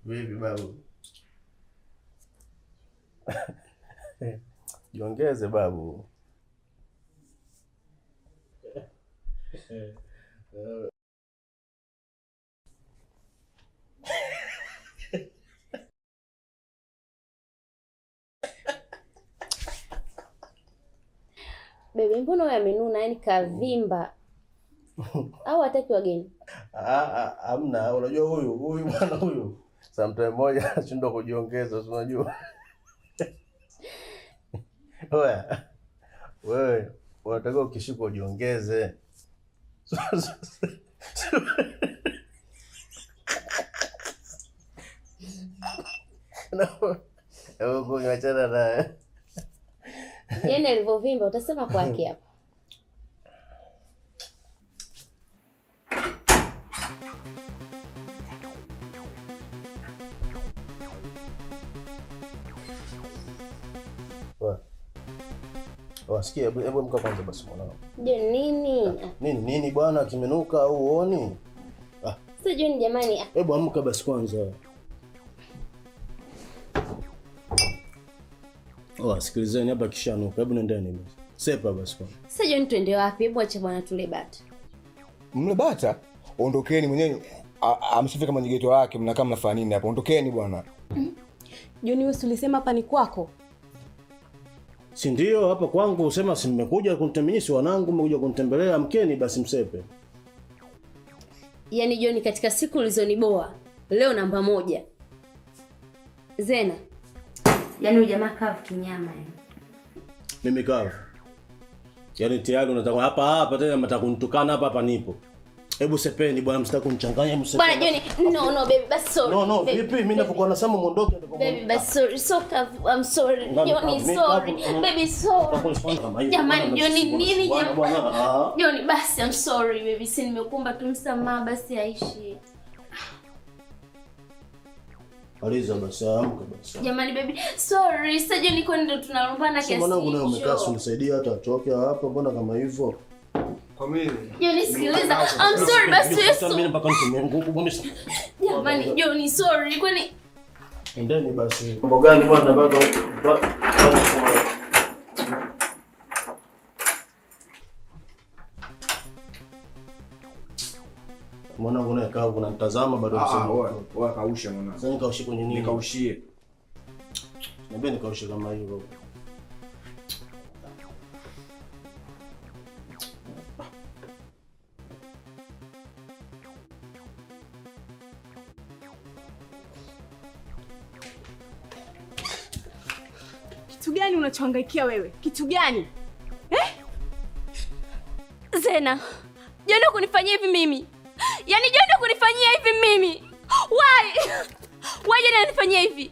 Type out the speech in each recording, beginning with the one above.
Vipi babu? Jiongeze babu. Bebe, mbona huyo amenuna, yani kavimba? Au hataki wageni? Hamna, unajua huyu bwana huyu sometime moja anashindwa kujiongeza, si unajua. Oya, wewe unatakiwa ukishikwa ujiongeze. Hebu achana naye. Yaani alivyovimba utasema kwake hapa. Wasikia, hebu amka kwanza basi mwanangu. Je, nini? Nini nini bwana, kimenuka au uoni? Sasa John jamani. Hebu amka basi kwanza. Oh, sikilizeni hapa kishanuka. Hebu nendeni basi. Sepa basi kwanza. Sasa John twende wapi? Hebu acha bwana tule bata. Mle bata? Ondokeni mwenyewe. Amshafika mwenye geto lake, mnakaa mnafanya nini hapa? Ondokeni bwana. John, wewe ulisema hapa ni kwako. Si ndio hapa kwangu, usema si mmekuja kunitembelea, si wanangu mmekuja kunitembelea, amkeni basi msepe. Yaani John, katika siku ulizoniboa leo namba 1. Zena. Yaani huyu jamaa kavu kinyama yani. Mimi kavu. Yaani tayari unataka hapa hapa tena mtaka kunitukana hapa hapa nipo. Hebu sepeni bwana, msitaki kunichanganya, hebu sepeni. Bwana John, no baby, basi sorry. No vipi mimi ninapokuwa nasema muondoke ndipo. Baby, basi sorry. So kavu, I'm sorry. John, sorry. Baby, sorry. Jamani John, nini jamani? John, basi I'm sorry baby, si nimekuomba tu msamaha basi aishi. Aliza basi, amka basi. Jamani baby, sorry. Sasa John, kwa nini tunalumbana kiasi? Mwanangu naye umekaa, unisaidie hata atoke hapa, mbona kama hivyo? Kwa mimi. John, sikiliza. I'm sorry basi Yesu. Mimi mpaka nitumie nguvu mimi. Jamani John, sorry. Kwani endeni basi. Mambo gani bwana bado? Mwanangu naye kaa unanitazama bado useme. Wewe kausha mwanangu. Sasa nikaushe kwenye nini? Nikaushie. Niambie nikaushe kama hivyo. Kitu gani unachohangaikia wewe? Kitu gani? Eh? Zena, John kunifanyia hivi mimi. Yaani John kunifanyia hivi mimi. Why? Why John anifanyia hivi?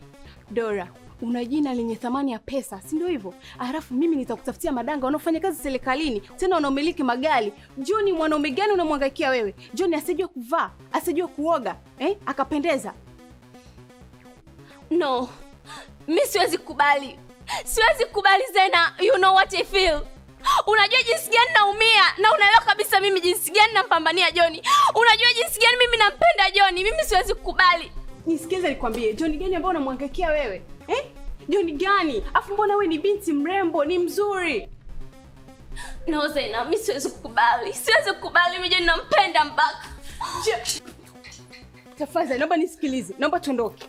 Dora, una jina lenye thamani ya pesa, si ndio hivyo? Alafu mimi nitakutafutia madanga wanaofanya kazi serikalini, tena wanaomiliki magari. John mwanaume gani unamhangaikia wewe? John asijue kuvaa, asijue kuoga, eh? Akapendeza. No. Mimi siwezi kukubali. Siwezi kukubali Zena, you know what I feel. Unajua jinsi gani naumia na unaelewa kabisa mimi jinsi gani nampambania John. Unajua jinsi gani mimi nampenda John. Mimi siwezi kukubali. Nisikize nikwambie, John gani ambaye unamhangaikia wewe? Eh? John gani? Afu mbona wewe ni binti mrembo, ni mzuri? No Zena, mimi siwezi kukubali. Siwezi kukubali, mimi John nampenda mpaka. Tafadhali naomba nisikilize. Naomba tuondoke.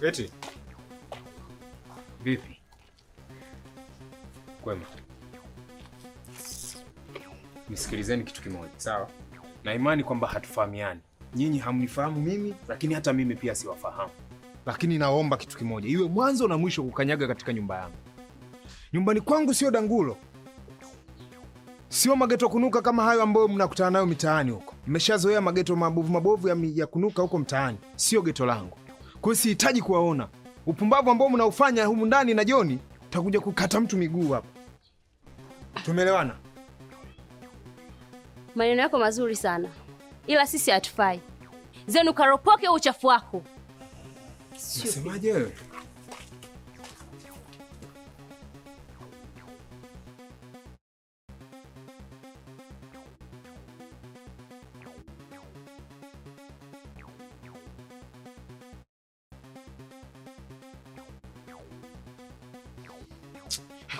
Eti. Vipi? Kwema. Nisikilizeni kitu kimoja, sawa? Na imani kwamba hatufahamiani. Nyinyi hamnifahamu mimi, lakini hata mimi pia siwafahamu. Lakini naomba kitu kimoja, iwe mwanzo na mwisho kukanyaga katika nyumba yangu. Nyumbani kwangu sio dangulo. Sio mageto kunuka kama hayo ambayo mnakutana nayo mitaani huko. Mmeshazoea mageto mabovu mabovu ya kunuka huko mtaani. Sio geto langu. Kwa hiyo sihitaji kuwaona. Upumbavu ambao mnaufanya humu ndani na John, takuja kukata mtu miguu hapa. Tumeelewana? Maneno yako mazuri sana, ila sisi hatufai. Zenu karopoke uchafu wako. Unasemaje wewe?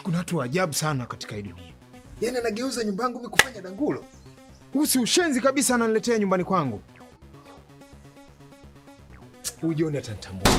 Kuna watu wa ajabu sana katika hii dunia. Yaani anageuza nyumba yangu mimi kufanya dangulo. Huu si ushenzi kabisa ananiletea nyumbani kwangu. Huyu John atanitambua.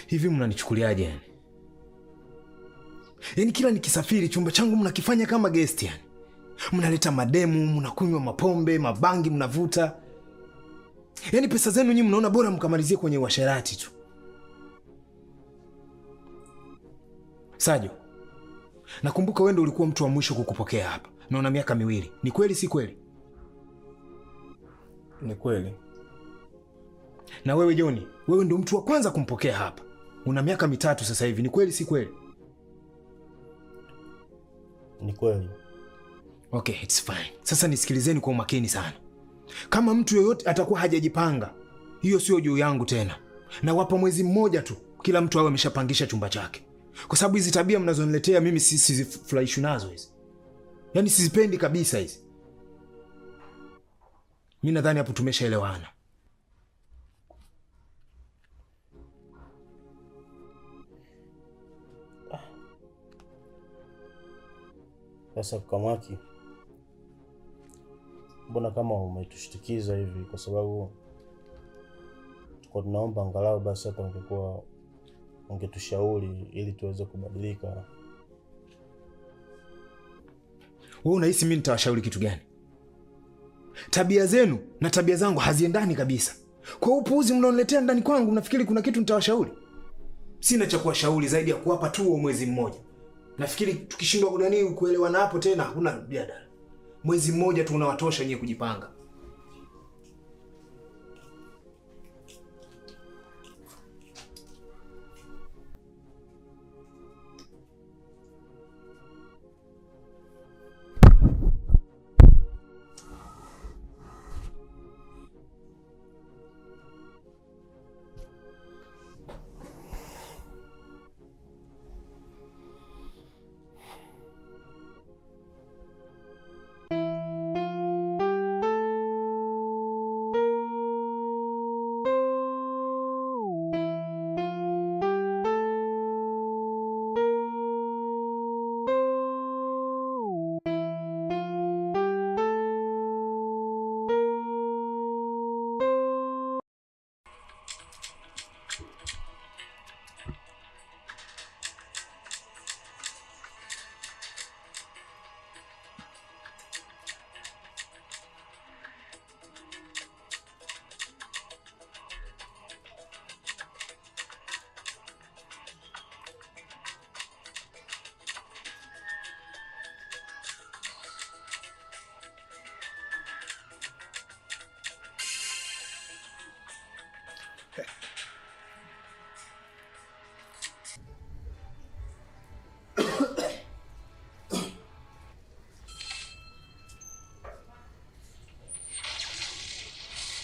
Hivi mnanichukuliaje yani? Yaani kila nikisafiri chumba changu mnakifanya kama guest yani. Mnaleta mademu, mnakunywa mapombe, mabangi mnavuta. Yaani pesa zenu nyinyi mnaona bora mkamalizie kwenye uasherati tu. Sajo, nakumbuka wewe ndio ulikuwa mtu wa mwisho kukupokea hapa. Naona miaka 2. Ni kweli si kweli? Ni kweli. Na wewe Joni, wewe ndio mtu wa kwanza kumpokea hapa. Una miaka 3 sasa hivi. Ni kweli si kweli? Ni kweli. Okay, it's fine. Sasa nisikilizeni kwa umakini sana. Kama mtu yoyote atakuwa hajajipanga, hiyo sio juu yangu tena. Na wapa mwezi mmoja tu, kila mtu awe ameshapangisha chumba chake. Kwa sababu hizi tabia mnazoniletea mimi sizifurahishwi nazo hizi. Yaani sizipendi kabisa hizi. Mimi nadhani hapo tumeshaelewana. Sasa Kamwaki, mbona kama umetushtikiza hivi? Kwa sababu kwa tunaomba angalau basi hata ungekuwa ungetushauri ili tuweze kubadilika. Wewe unahisi mimi nitawashauri kitu gani? Tabia zenu na tabia zangu haziendani kabisa. Kwa upuuzi mnaoniletea ndani kwangu, unafikiri kuna kitu nitawashauri? Sina cha kuwashauri zaidi ya kuwapa tu mwezi mmoja. Nafikiri tukishindwa kunani kuelewana hapo tena hakuna mjadala. Mwezi mmoja tu unawatosha nyinyi kujipanga.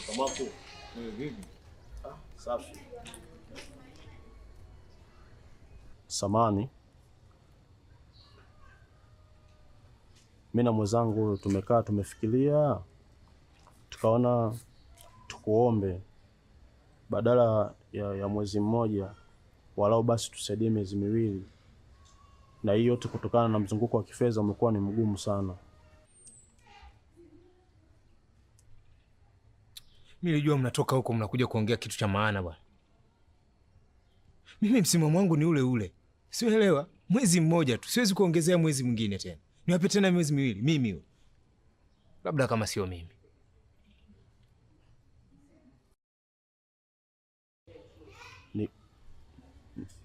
Kamwaki. Vipi? Safi. Samani, mimi na mwenzangu tumekaa tumefikiria, tukaona tukuombe badala ya mwezi mmoja walau basi tusaidie miezi 2. Na hiyo yote kutokana na mzunguko wa kifedha umekuwa ni mgumu sana. Mimi nilijua mnatoka huko mnakuja kuongea kitu cha maana bwana. Mimi msimamo wangu ni ule ule. Sielewa. Mwezi mmoja tu, siwezi kuongezea mwezi mwingine tena. Niwape tena miezi miwili mimi huyo. Labda kama sio mimi.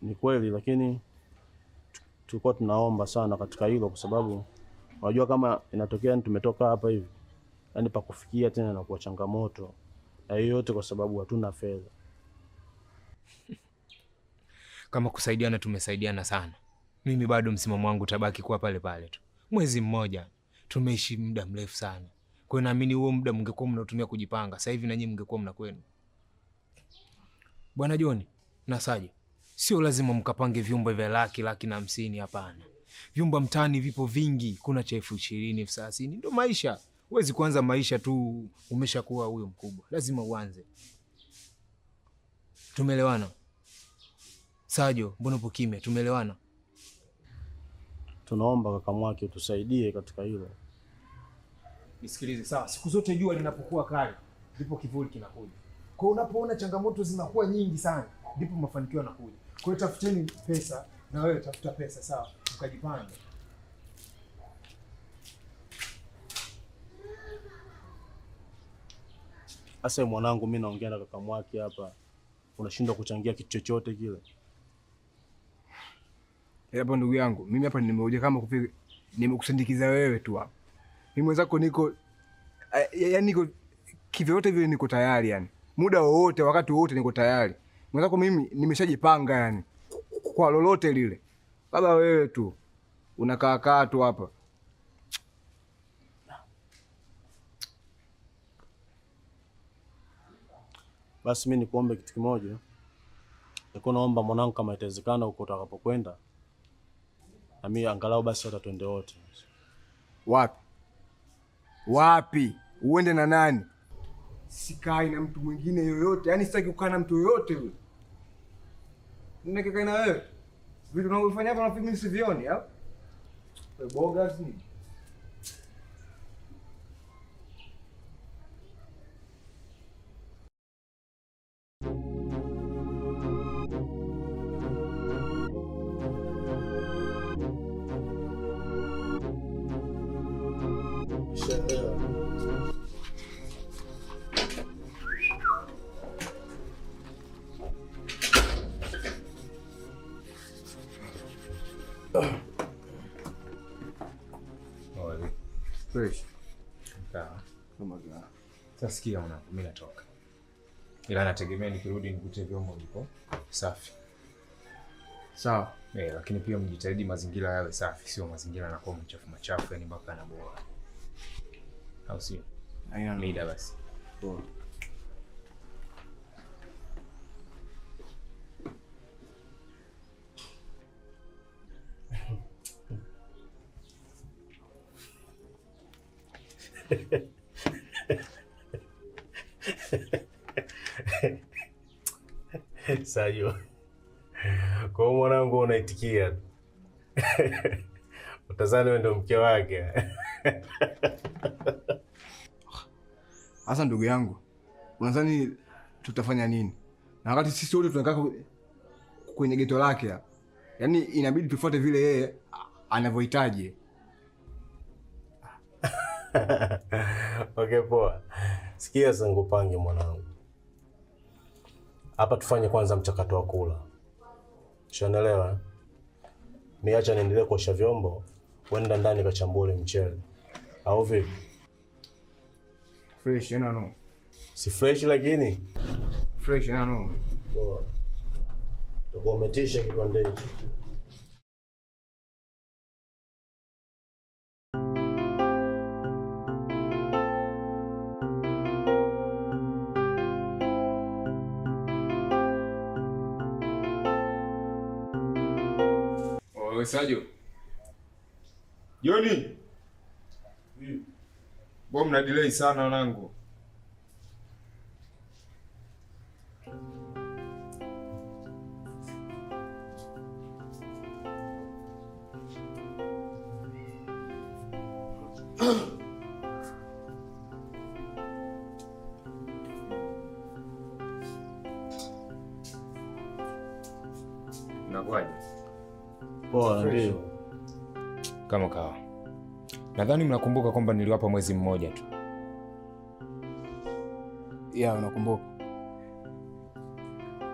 Ni kweli, lakini tulikuwa tunaomba sana katika hilo kwa sababu unajua kama inatokea tumetoka hapa hivi, yani pa kufikia tena na kuwa changamoto. Na hiyo yote kwa sababu hatuna fedha. Kama kusaidiana tumesaidiana sana. Mimi bado msimamo wangu utabaki kuwa pale pale tu. Mwezi mmoja tumeishi muda mrefu sana. Kwa hiyo naamini huo muda mngekuwa mnatumia kujipanga. Sasa hivi na nyinyi mngekuwa mna kwenu. Bwana John na Sajo, sio lazima mkapange vyumba vya laki, 150, hapana. Vyumba mtaani vipo vingi, kuna cha 20,000, 30,000. Ndio maisha. Huwezi kuanza maisha tu umeshakuwa huyo mkubwa. Lazima uanze. Tumeelewana? Sajo, mbona upo kimya? Tumeelewana? Tunaomba kaka Mwaki utusaidie katika hilo. Nisikilize sawa, siku zote jua linapokuwa kali ndipo kivuli kinakuja. Kwa hiyo unapoona changamoto zinakuwa nyingi sana ndipo mafanikio yanakuja. Kwa hiyo tafuteni pesa na wewe tafuta pesa, sawa, mkajipange. Asa mwanangu, mimi naongea na kaka Mwaki hapa, unashindwa kuchangia kitu chochote kile. Hapo ndugu yangu, mimi hapa nimekuja kama nimekusindikiza wewe tu hapa. Mimi mwenzako niko yaani niko kivyote vile niko tayari yani. Muda wowote, wakati wowote niko tayari. Mwenzako mimi nimeshajipanga yani kwa lolote lile. Baba wewe tu unakaa kaa tu hapa. Basi mimi nikuombe kitu kimoja. Niko naomba mwanangu kama itawezekana huko utakapokwenda, na mimi angalau basi hata twende wote. Wapi? Wapi? Uende na nani? Sikai na mtu mwingine yoyote. Yaani sitaki kukaa na mtu yoyote yule. Nimekaa na wewe. Vitu unavyofanya hapa nafikiri mimi sivioni, au? Wewe boga si? Fresh. Sawa. Sasa sikia mwanangu, mimi natoka. Ila nategemea nikirudi nikute vyombo viko safi. Sawa. Lakini pia mjitahidi mazingira yawe safi, sio mazingira yanakuwa machafu machafu yani mpaka yanaboa. Au sio? Haina mida basi. Poa. Sayo. Kwa mwanangu unaitikia. Utazani wewe ndio mke wake. Asa ndugu yangu, unadhani tutafanya nini? Na wakati sisi wote tunakaa kwenye geto lake hapa. Yaani inabidi tufuate vile yeye anavyohitaji. Okay, poa. Sikia zangu pange mwanangu. Hapa tufanye kwanza mchakato wa kula. Ushaelewa? Mimi acha niendelee kuosha vyombo, wenda ndani kachambue mchele. Au vipi? Fresh, you know. Si fresh lakini? Fresh, you know. Poa. Tukometisha kipande hicho. Sajo. Joni. Mbona mna delay sana wanangu? Inakuwaje? Poa ndio. Kama kawa. Nadhani mnakumbuka kwamba niliwapa mwezi mmoja tu. Ya, unakumbuka.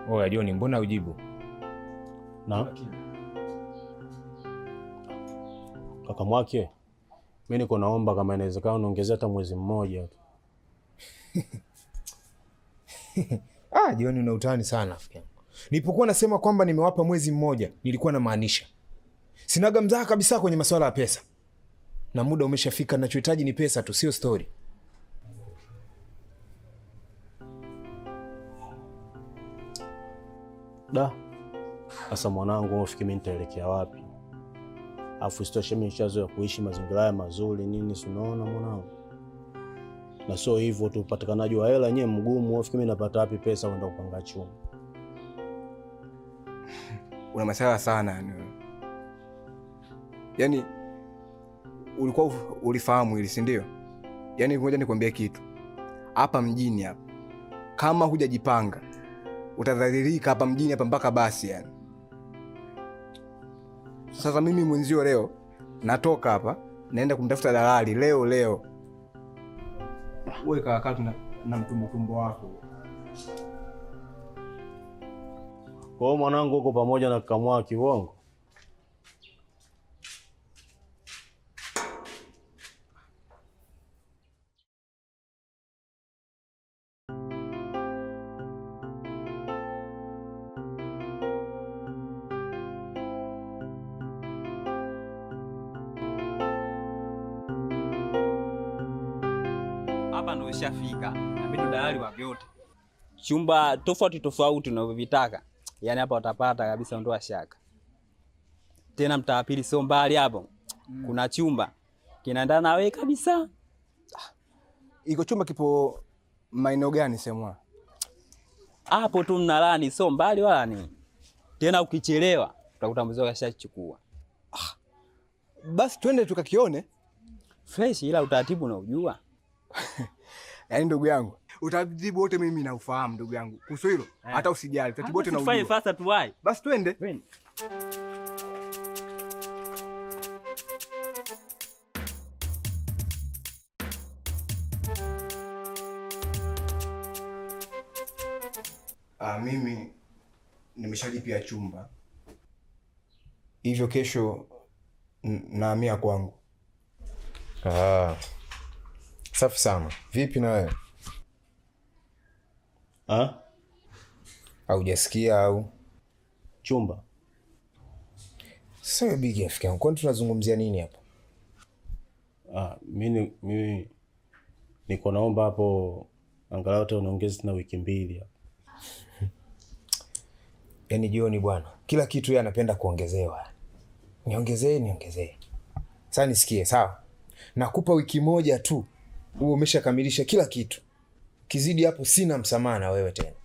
Oya John, mbona ujibu? Na? Kaka Mwake, mimi niko naomba kama inawezekana niongezee hata mwezi mmoja tu. Ah, John una utani sana rafiki yangu. Nilipokuwa nasema kwamba nimewapa mwezi mmoja, nilikuwa namaanisha. Sinaga mzaha kabisa kwenye masuala ya pesa. Na muda umeshafika, ninachohitaji ni pesa tu, sio story. Da. Sasa mwanangu, ufikiri mimi nitaelekea wapi? Afu isitoshe mimi nishazoea kuishi mazingira haya mazuri nini, si unaona mwanangu? Na sio hivyo tu, upatikanaji wa hela yenyewe mgumu. Ufikiri mimi napata wapi pesa kwenda kupanga chumba? Una masala sana yani. Yaani ulikuwa ulifahamu hili, si ndio? Yaani ngoja nikwambie kitu. Hapa mjini hapa kama hujajipanga utadhalilika hapa mjini hapa mpaka basi yani. Sasa mimi mwenzio leo natoka hapa naenda kumtafuta dalali leo leo. Wewe kaa tu na mtumbo wako. Kwa hiyo mwanangu uko pamoja na kaka Mwaki, uongo? Hapa ndo ushafika na mimi ndo dalali wa vyote. Chumba tofauti tofauti unavyovitaka. Yaani hapa utapata kabisa, ondoa shaka. Tena mtaa pili sio mbali hapo. Kuna chumba kinaendana na wewe kabisa. Iko chumba kipo maeneo gani sehemu? Hapo tu mnalani, sio mbali wala nini. Tena ukichelewa utakuta mzee kashachukua. Basi twende tukakione. Fresh, ila utaratibu unaujua. Yaani ndugu yangu, utaratibu wote mimi naufahamu ndugu yangu. Kuhusu hilo hata usijali, utaratibu wote naujua. Tufanye fasta tuwai. Basi twende. Mimi nimeshalipia chumba. Hivyo kesho nahamia kwangu. Safi sana. Vipi na wewe? Ah? Haujasikia au? Chumba. Sasa bigi rafiki yangu, kwani tunazungumzia nini hapa? Mimi niko naomba hapo angalau hata uniongeze tena wiki mbili hapo. Yaani jioni bwana, kila kitu yeye anapenda kuongezewa. Niongezee, niongezee. Sasa nisikie, sawa? Nakupa wiki moja tu. Huo umeshakamilisha kila kitu. Kizidi hapo sina msamaha na wewe tena.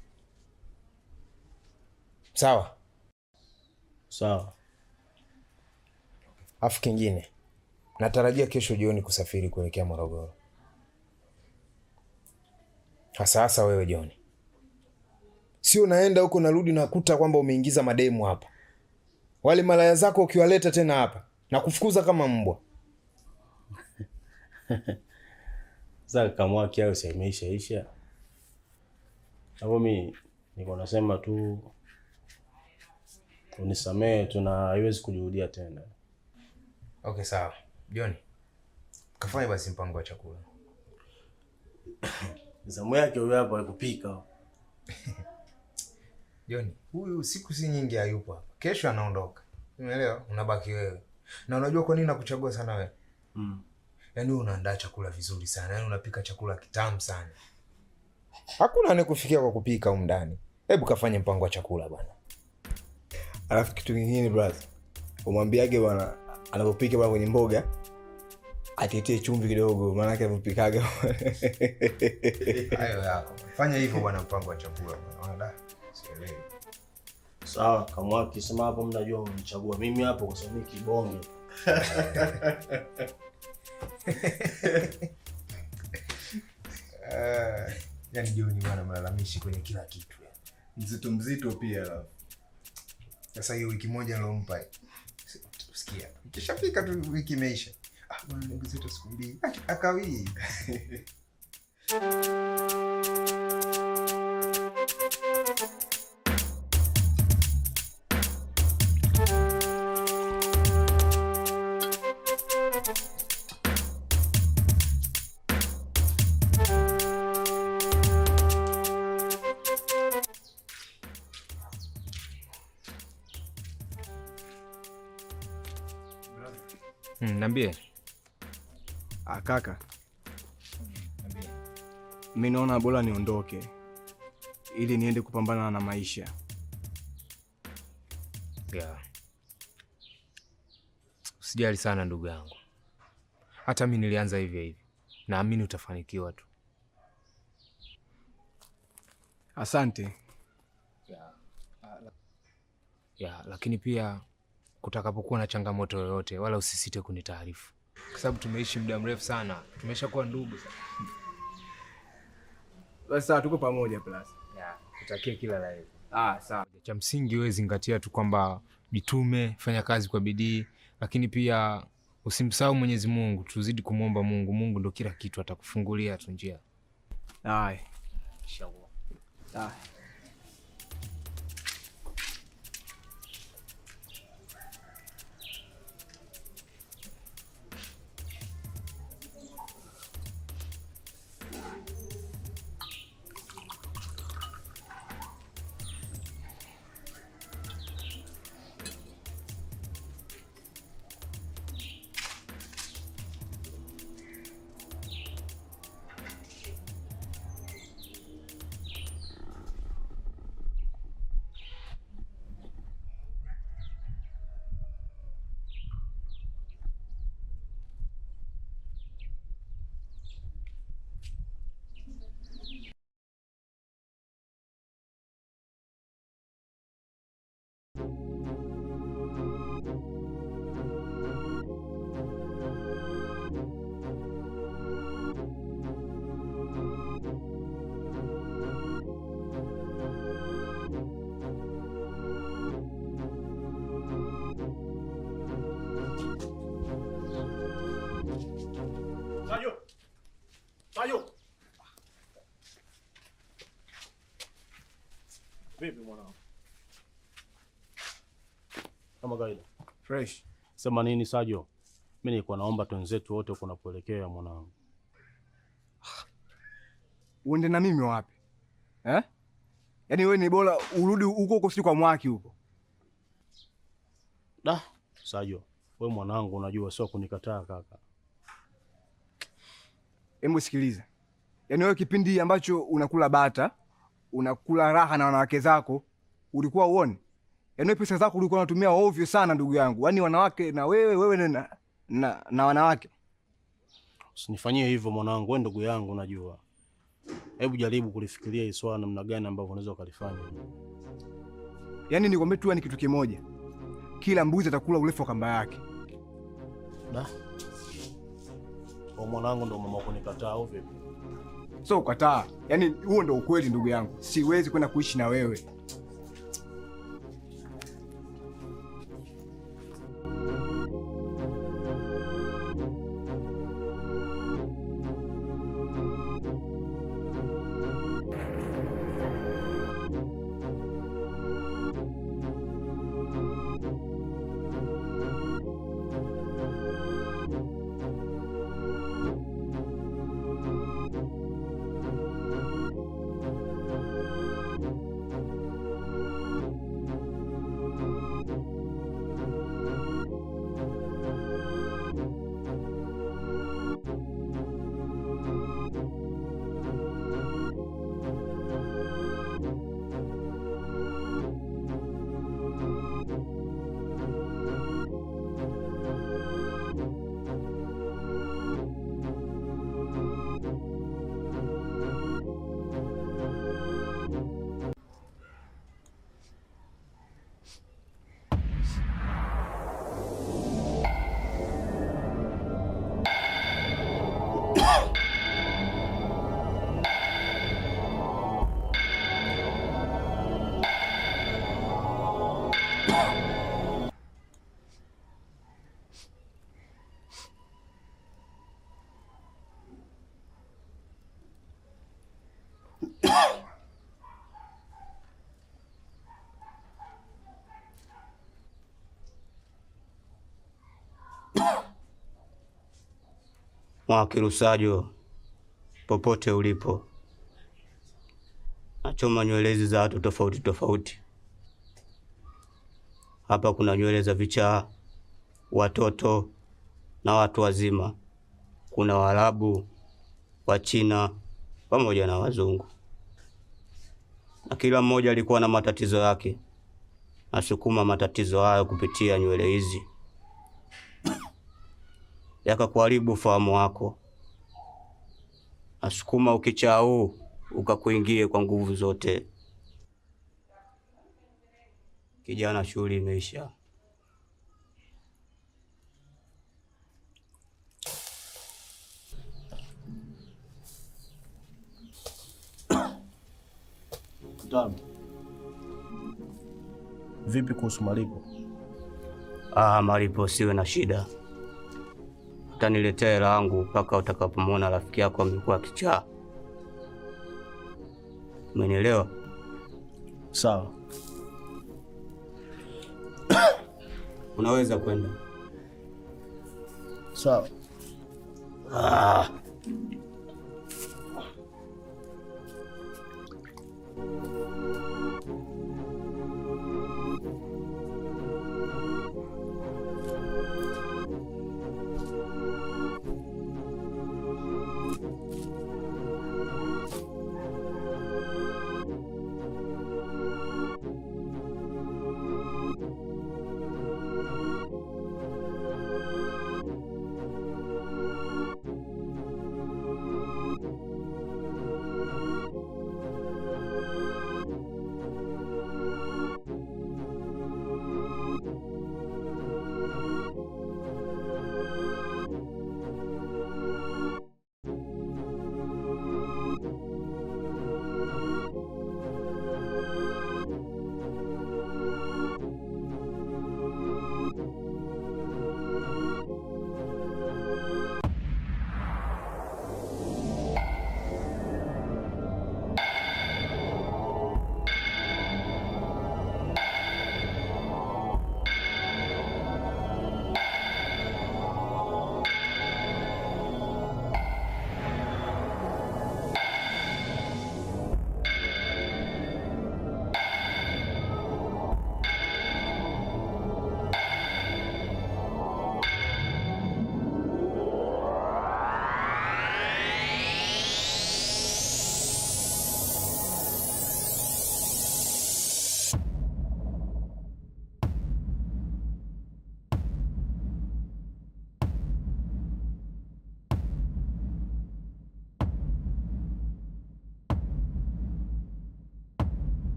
Sawa? Sawa. Afu kingine, natarajia kesho jioni kusafiri kuelekea Morogoro. Hasa wewe John. Sio naenda huko narudi nakuta kwamba umeingiza mademu hapa. Wale malaya zako ukiwaleta tena hapa na kufukuza kama mbwa. Sasa kama Mwaki hayo si imeisha isha. Hapo mimi niko nasema tu unisamee, tuna haiwezi kujirudia tena. Okay sawa. John, kafanye basi mpango wa chakula. Zamu yake huyo hapo alikupika. John, huyu siku si nyingi hayupo hapa. Kesho anaondoka. Umeelewa? Unabaki wewe. Na unajua kwa nini nakuchagua sana wewe? Yaani wewe unaandaa chakula vizuri sana. Yaani unapika chakula kitamu sana. Hakuna anayekufikia kwa kupika huko ndani. Hebu kafanye mpango wa chakula bwana. Alafu kitu kingine brother, umwambiage bwana anapopika bwana kwenye mboga atitie chumvi kidogo, maana yake anapopikaga. Hayo yako. Fanya hivyo bwana, mpango wa chakula bwana. Da, sielewi. Sawa, kama akisema hapo mnajua umenichagua mimi hapo kwa sababu mimi kibonge. Yaani jioni bwana mlalamishi kwenye kila kitu. Mzito mzito pia. Sasa hiyo wiki moja nilompa. kusikia. Ikishafika tu wiki imeisha. Ah, bwana niongezee tu siku 2. Akawii. Niambie. Ah, kaka. Niambie. Mimi naona bora niondoke ili niende kupambana na maisha. Yeah. Usijali sana ndugu yangu. Hata mimi nilianza hivi hivi. Naamini utafanikiwa tu. Asante. Yeah. Yeah, lakini pia kutakapokuwa na changamoto yoyote wala usisite kunitaarifu. Kwa sababu tumeishi muda mrefu sana, tumeshakuwa ndugu sasa. Basi sawa, tuko pamoja plus. Yeah, kutakia kila la heri. Ah, sawa. Cha msingi wewe zingatia tu kwamba jitume, fanya kazi kwa bidii, lakini pia usimsahau Mwenyezi Mungu, tuzidi kumuomba Mungu. Mungu ndo kila kitu, atakufungulia tu njia. Hai. Inshallah. Ah. Sayo. Vipi mwanangu? Kama kawaida. Fresh. Sema nini Sajo? Mimi nilikuwa naomba twenzetu wote kunapoelekea mwanangu. Uende na mimi wapi? Eh? Yaani wewe ni bora urudi huko huko si kwa Mwaki huko. Da, Sajo, wewe mwanangu unajua sio kunikataa kaka. Hebu sikiliza. Yaani wewe kipindi ambacho unakula bata, unakula raha na wanawake zako, ulikuwa uone? Yaani wewe pesa zako ulikuwa unatumia ovyo sana ndugu yangu. Yaani wanawake na wewe, wewe na wanawake. Usinifanyie hivyo mwanangu, wewe ndugu yangu unajua. Hebu jaribu kulifikiria hili swala namna gani ambavyo unaweza ukalifanya. Yaani nikwambie tu ni kitu kimoja. Kila mbuzi atakula urefu wa kamba yake. Da. Kwa mwanangu ndo mama kunikataa au vipi? Sio kukataa. Yaani huo ndo ukweli ndugu yangu. Siwezi kwenda kuishi na wewe. Mwakirusajo, popote ulipo, nachoma nywele hizi za watu tofauti tofauti. Hapa kuna nywele za vichaa, watoto na watu wazima. Kuna Waarabu, Wachina pamoja na Wazungu, na kila mmoja alikuwa na matatizo yake. Nasukuma matatizo hayo kupitia nywele hizi yakakuharibu fahamu wako. Nasukuma ukichaa huu ukakuingie kwa nguvu zote. Kijana, shughuli imeisha. Mtaalamu, vipi kuhusu malipo? Ah, malipo siwe na shida. Utaniletea hela yangu mpaka utakapomwona rafiki yako amekuwa kichaa. Umenielewa? Sawa. Unaweza kwenda. Sawa. Ah.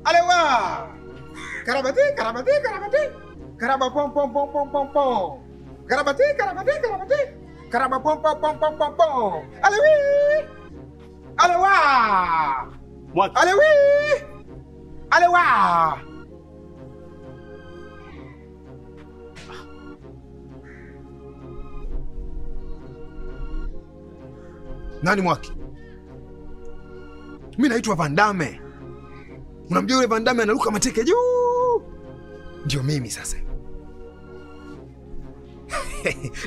Alewa! Karabati, karabati, karabati. Karaba pom pom pom pom pom pom. Karabati, karabati, karabati. Karaba pom pom pom pom pom pom. Alewi! Alewa! Mwaki. Alewi! Alewa! Nani Mwaki? Mimi naitwa Van Damme. Unamjua yule Van Damme anaruka mateke juu? Ndio mimi sasa.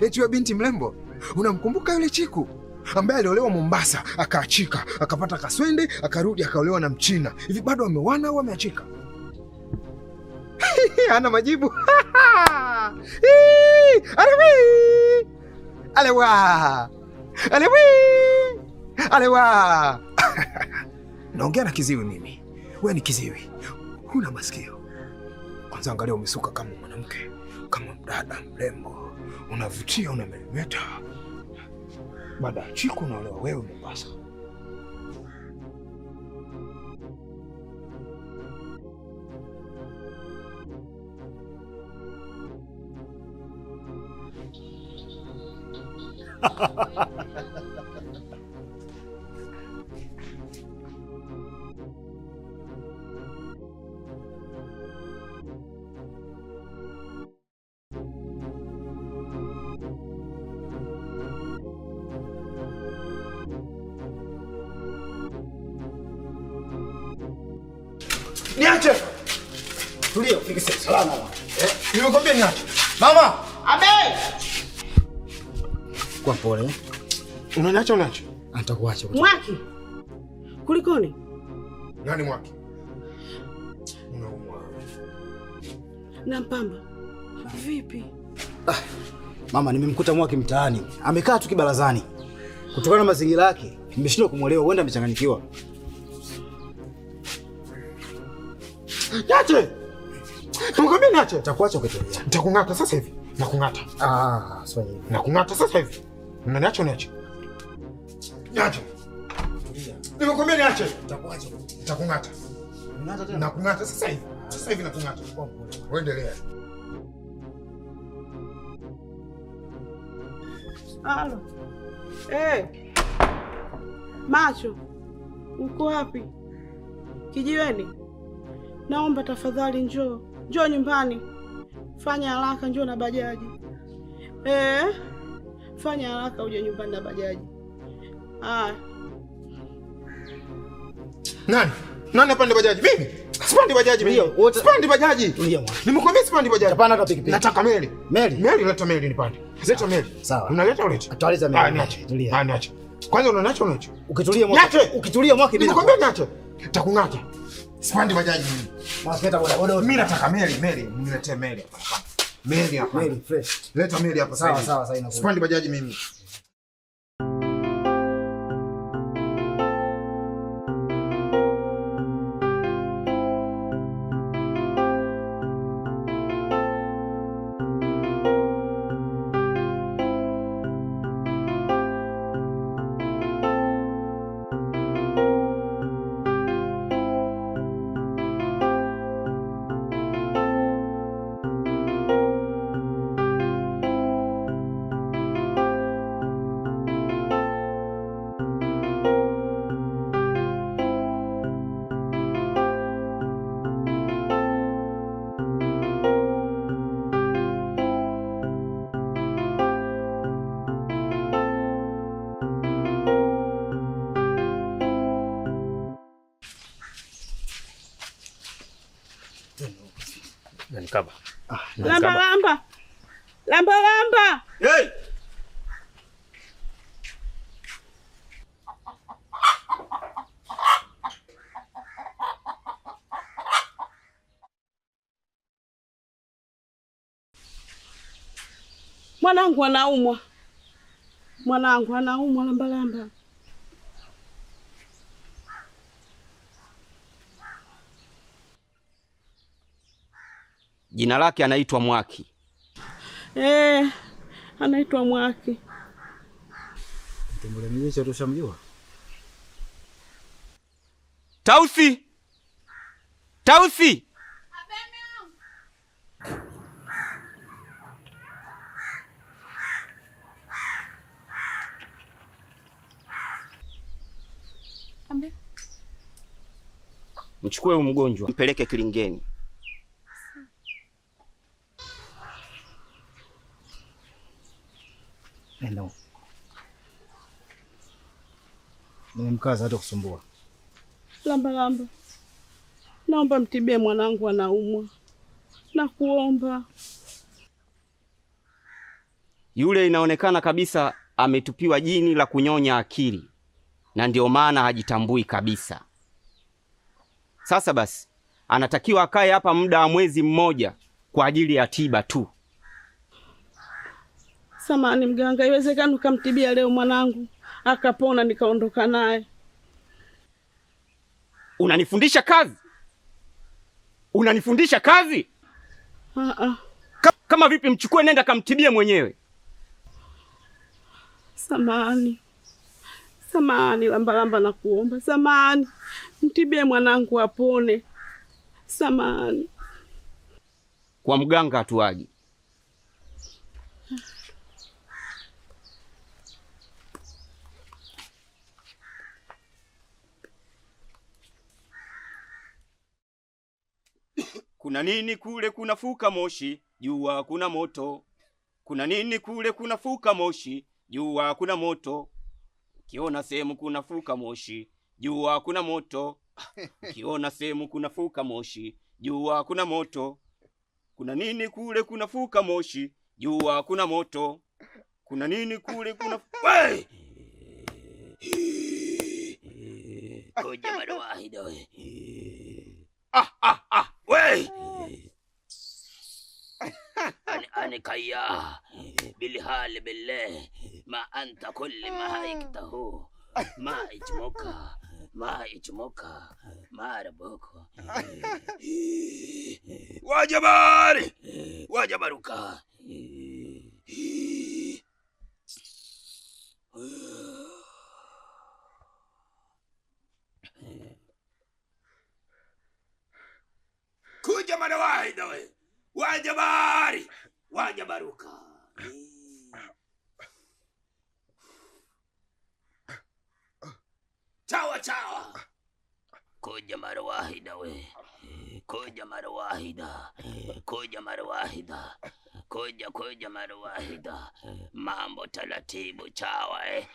Eti wa binti mrembo, unamkumbuka yule Chiku ambaye aliolewa Mombasa, akaachika, akapata kaswende, akarudi akaolewa na Mchina. Hivi bado ameoana au ameachika? Hana majibu. Alewi! Alewa! Alewi! Alewa! Naongea na kiziwi mimi. Wewe ni kiziwi. Huna masikio. Kwanza angalia umesuka kama mwanamke, kama mdada mrembo. Unavutia, unameremeta. Baada ya Chiku unaolewa wewe Mombasa. Niache! Tulia, ufike salama mama. Nimekwambia niache. Mama! Abe! Kwa pole. Unaniacha unaacha? Nitakuacha. Mwaki. Kulikoni? Nani Mwaki? Unaumwa. Na Mpamba. Vipi? Mama, nimemkuta Mwaki mtaani. Amekaa tu kibarazani. Kutokana na mazingira yake, nimeshindwa kumuelewa, huenda amechanganyikiwa. Niache! Nimekwambia niache. Nitakuacha ukitulia. Nitakung'ata sasa hivi. Nakung'ata. Ah, sio hivi. Nakung'ata sasa hivi. Unaniacha uniache? Niache. Nimekwambia niache. Nitakuacha. Nitakung'ata. Unang'ata tena? Nakung'ata sasa hivi. Sasa hivi nakung'ata. Uendelea. Halo. Eh. Macho. Uko wapi? Kijiweni? Naomba tafadhali njoo. Njoo nyumbani. Fanya haraka njoo na bajaji. Fanya haraka uje nyumbani na bajaji. Ah. Nani? Nani apande bajaji? Mimi? Sipandi bajaji mimi. Sipandi bajaji. Nimekuambia sipandi bajaji. Hapana hata pikipiki. Nataka meli. Meli. Meli, leta meli nipande. Leta meli. Sawa. Unaleta ulete? Ataleta meli. Ah, niache. Ah, niache. Kwanza unaniacha unaacha? Ukitulia mwaki. Ukitulia mwaki mimi. Nimekuambia niache. Nitakung'ata. Sipandi bajaji mimi. Mwaki boda boda. Mimi nataka meli, meli. Niletee meli hapa. Meli hapa. Meli fresh. Leta meli hapa sasa. Sawa sawa sawa inakuja. Sipandi bajaji mimi. Kaba. Lamba lamba. Lamba lamba. Hey! Mwanangu anaumwa. Mwanangu anaumwa lamba lamba. Jina lake anaitwa Mwaki. Anaitwa Mwaki. Mtembele mwenyewe tushamjua. Tausi. Tausi! Mchukue huyu mgonjwa, mpeleke Kilingeni. Nenda. Nimemkaza hata kusumbua. Lamba lamba. Naomba mtibie mwanangu anaumwa. Nakuomba. Yule inaonekana kabisa ametupiwa jini la kunyonya akili, na ndio maana hajitambui kabisa. Sasa basi, anatakiwa akae hapa muda wa mwezi mmoja kwa ajili ya tiba tu. Samahani mganga, iwezekani ukamtibia leo mwanangu akapona nikaondoka naye? Unanifundisha kazi? Unanifundisha kazi? Kama vipi mchukue nenda kamtibie mwenyewe? Samahani. Samahani lamba lamba, nakuomba. Samahani. Mtibie mwanangu apone. Samahani. Kwa mganga hatuaji. Kuna nini kule kunafuka moshi, jua kuna moto. Kuna nini kule kunafuka moshi, jua kuna moto. Ukiona sehemu kunafuka moshi, jua kuna moto. Ukiona sehemu kunafuka moshi, jua kuna moto. Kuna nini kule kunafuka moshi, jua kuna moto. Kuna nini kule kuna we! Koja madawahida we. Ah ah ah we! Ani kaya bilhal billah ma anta kulli ma haiktahu ma ijmuka ma rabbuka wajabari wajabaruka. Kuja mara wahida we wajabari wajabaruka. Chawa chawa. Kuja mara wahida we. Kuja mara wahida. Kuja mara wahida. Kuja kuja mara wahida. Mambo taratibu chawa eh.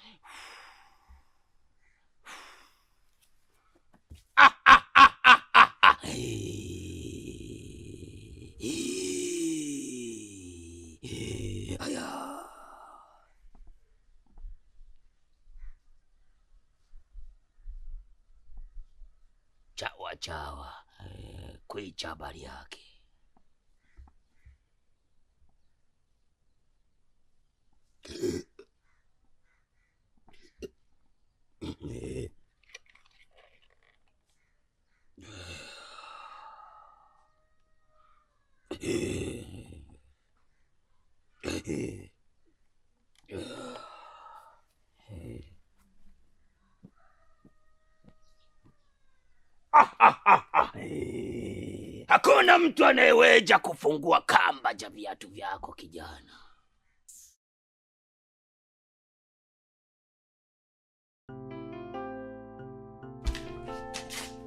Ah ah ah ah ah ah. Aya. Chawa chawa kuicha habari yake. Hakuna mtu anayeweza kufungua kamba za viatu vyako kijana.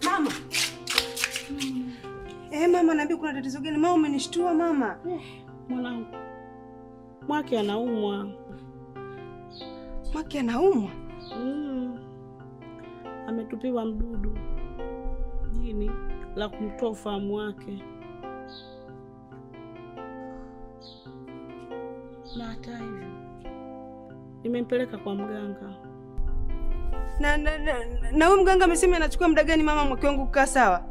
Mama. Mama, naambia kuna tatizo gani? Mama, umenishtua mama. Mwanangu. Mwake anaumwa. Mwake anaumwa? Ametupiwa mdudu jini la kumtoa ufahamu wake. Na hata hivyo nimempeleka kwa mganga. Na huyu mganga amesema anachukua muda gani mama mwake wangu kukaa sawa?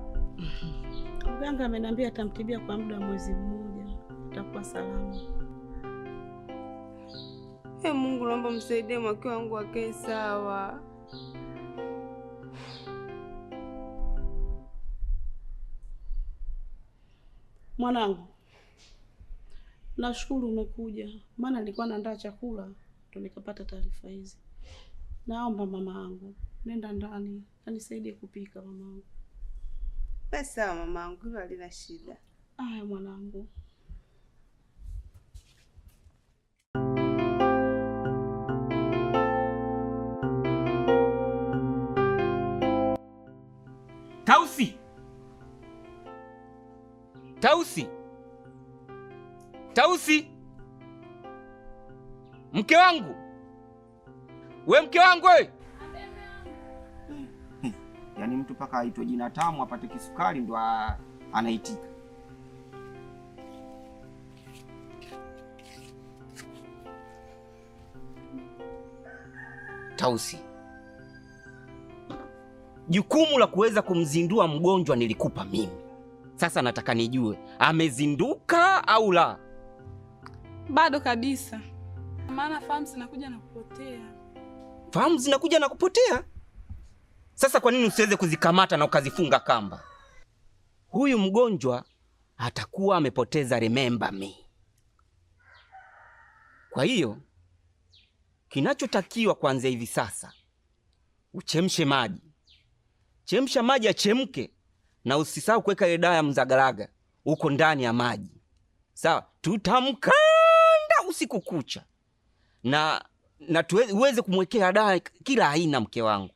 Mganga ameniambia atamtibia kwa muda wa mwezi mmoja, atakuwa salama. Mungu, naomba msaidie mwake wangu akae sawa. Mwanangu, nashukuru umekuja, maana nilikuwa naandaa chakula ndo nikapata taarifa hizi. Naomba mama yangu, nenda ndani, anisaidie kupika mamangu. Basi sawa mamangu, hilo halina shida. Aya mwanangu. Tausi! Tausi! Tausi! Mke wangu! We mke wangu we! Yaani mtu paka aitwe jina tamu apate kisukari ndo anaitika. Tausi, jukumu la kuweza kumzindua mgonjwa nilikupa mimi. Sasa nataka nijue amezinduka au la. Bado kabisa. Maana fahamu zinakuja na kupotea. Fahamu zinakuja na kupotea? Sasa kwa nini usiweze kuzikamata na ukazifunga kamba? Huyu mgonjwa atakuwa amepoteza remember me. Kwa hiyo kinachotakiwa kuanzia hivi sasa, uchemshe maji. Chemsha maji achemke, na usisahau kuweka ile dawa ya mzagaraga huko ndani ya maji. Sawa, tutamkanda usiku kucha. Na uweze kumwekea dawa kila aina mke wangu.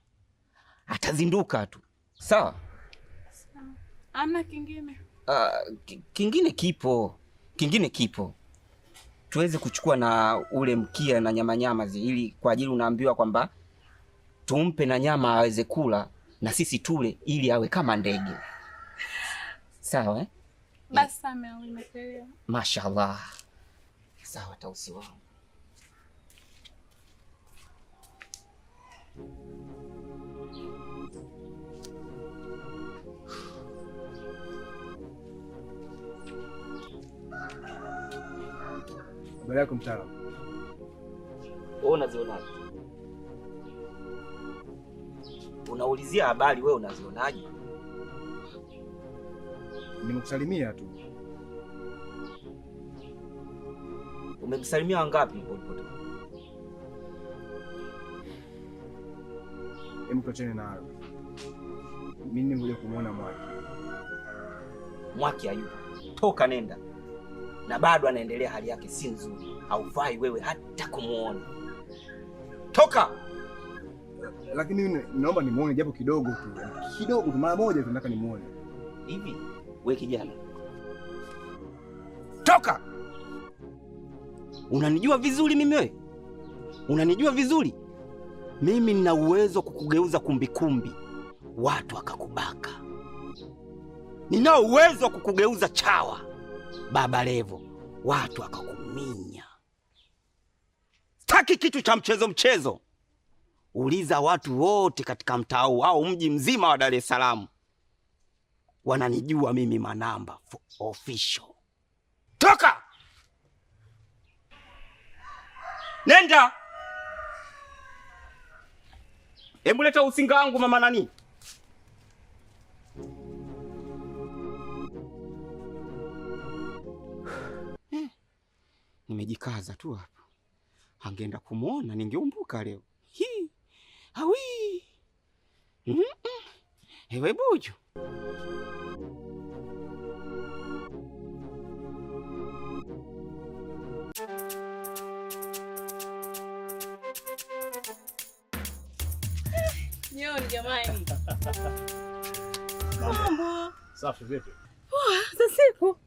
Atazinduka tu. Sawa? Sawa. Amna kingine? Kingine kipo. Kingine kipo. Tuweze kuchukua na ule mkia na nyama nyama zi, ili kwa ajili unaambiwa kwamba tumpe na nyama aweze kula na sisi tule ili awe kama ndege. Sawa eh? Basi sawa, nimekuelewa. Mashallah. Sawa Tausi wangu. Habari yako mtaalamu? Wewe unazionaje? Unaulizia habari, wewe unazionaje? Nimekusalimia tu. Umemsalimia wangapi ulipotoka? Hebu tuachane na hayo. Mimi nimekuja kumuona Mwaki. Mwaki hayupo. Toka nenda. Na bado anaendelea hali yake si nzuri. Haufai wewe hata kumuona. Toka! Lakini mimi naomba nimuone japo kidogo tu. Kidogo tu, mara moja tu nataka nimuone. Hivi wewe kijana. Toka! Unanijua vizuri mimi wewe? Unanijua vizuri? Mimi nina uwezo kukugeuza kumbikumbi, watu wakakubaka. Nina uwezo kukugeuza chawa, Baba Levo, watu wakakuminya. Sitaki kitu cha mchezo mchezo. Uliza watu wote katika mtaa au mji mzima wa Dar es Salaam. Wananijua mimi Manamba official. Toka! Nenda! Hebu leta usinga wangu mama nani. Nimejikaza tu hapa. Angeenda kumuona ningeumbuka leo. Hi. Hawi. Ewe buju. Jioni jamani. Mambo. Safi vipi? Poa, za siku.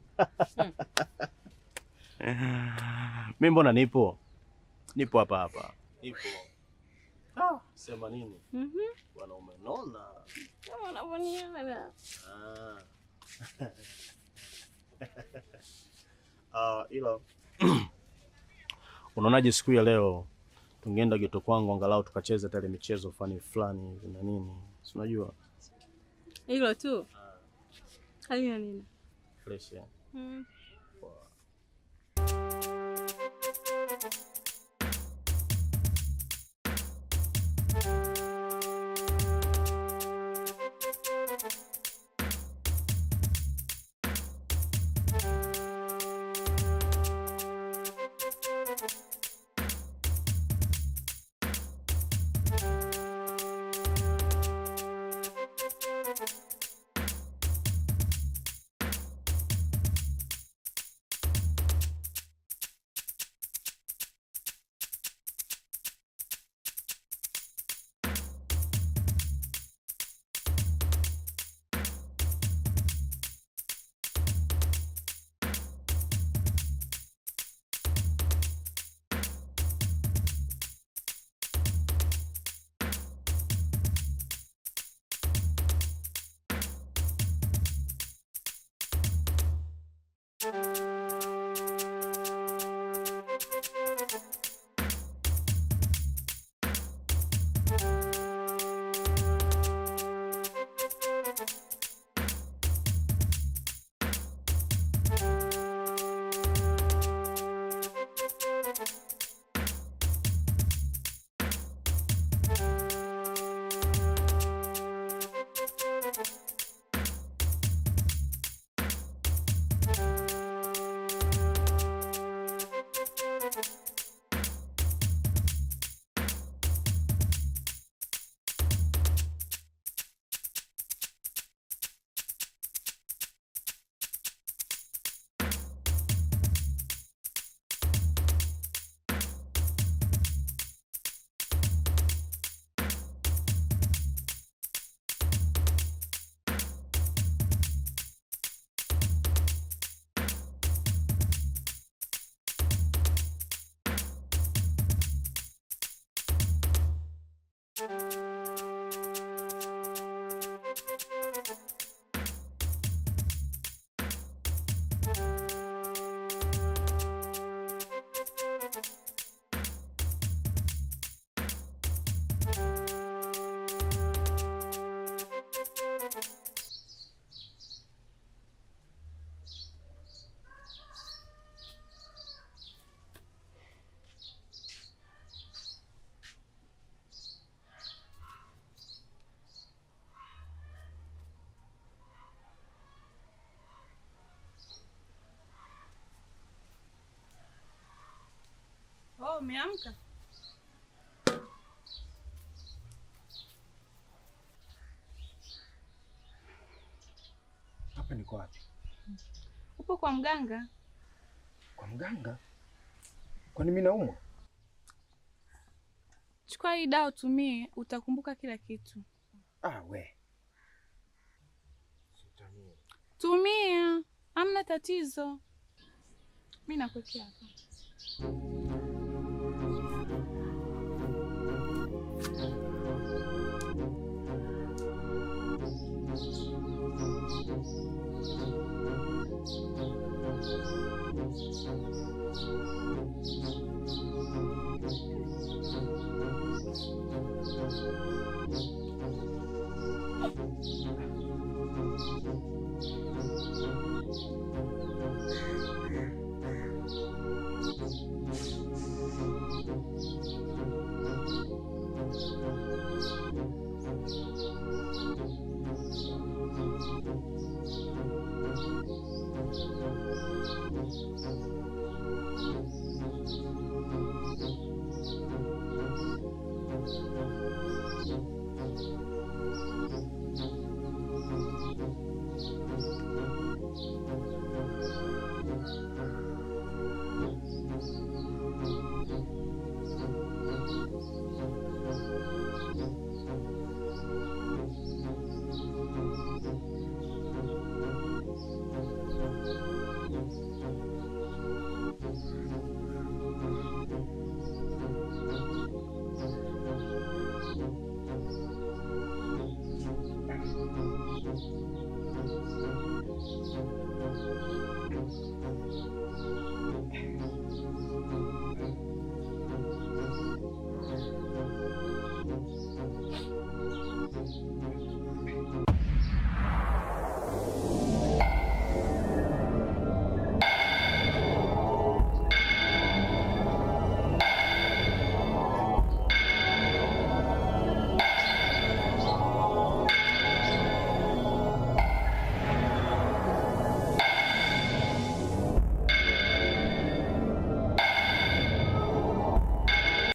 Mimi mbona nipo? Nipo hapa hapa. Nipo. Ah, sema nini? Bwana umenona. Kama unavyoniona. Ah. Ila unaonaje siku ya leo tungeenda geto kwangu angalau tukacheza tale michezo fani fulani na nini? Si unajua? Hilo tu. Halina nini? Fresh. Poa. Umeamka? Hapa niko wapi? Upo kwa mganga. Kwa mganga? Kwani mimi naumwa? Chukua hii dawa utumie, utakumbuka kila kitu. Ah we. Tumia, hamna tatizo. Mimi nakuwekea hapa.